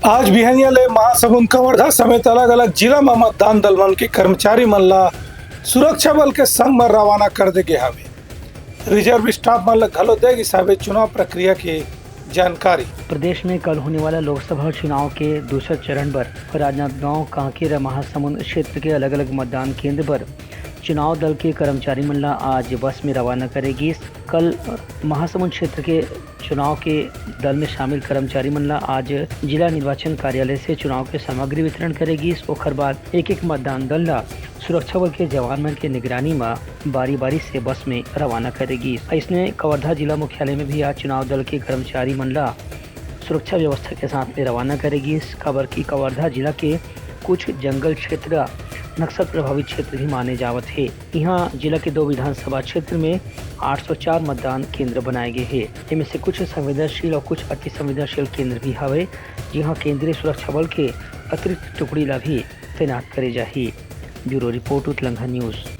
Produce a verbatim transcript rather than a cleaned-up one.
आज बिहनिया ले महासमुंद, कवर्धा समेत अलग-अलग जिला म मतदान दल मन के कर्मचारी मन ला सुरक्षा बल के संग म रवाना कर दे गे हावे। रिजर्व स्टाफ मन ला घलो दे गिस हावे चुनाव प्रक्रिया के जानकारी। प्रदेश में कल होने वाला लोकसभा चुनाव के दूसर चरण बर राजनांदगांव, कांकेर, महासमुंद क्षेत्र के अलग-अलग मतदान केंद्र बर चुनाव दल के कर्मचारी मन ला आज बस में रवाना करे गिस। कल महासमुंद क्षेत्र के चुनाव के दल में शामिल कर्मचारी मन ला आज जिला निर्वाचन कार्यालय से चुनाव के सामग्री वितरण करे गिस। ओखर बाद एक-एक मतदान दल ला सुरक्षा बल के जवान मन के निगरानी म बारी-बारी से बस में रवाना करे गिस। अइसने कवर्धा जिला मुख्यालय में भी आज चुनाव दल के कर्मचारी मन ला सुरक्षा व्यवस्था के साथ में रवाना करे गिस, काबर कि कवर्धा जिला के कुछ जंगल क्षेत्र नक्सल प्रभावित क्षेत्र भी माने जावत हे। इहाँ जिला के दो विधानसभा क्षेत्र में आठ सौ चार मतदान केंद्र बनाए गे हे। एमे से कुछ संवेदनशील और कुछ अति संवेदनशील केंद्र भी हवे, जिहाँ केंद्रीय सुरक्षा बल के अतिरिक्त टुकड़ी ला भी तैनात करे जाही। Bureau report, Utlangha news.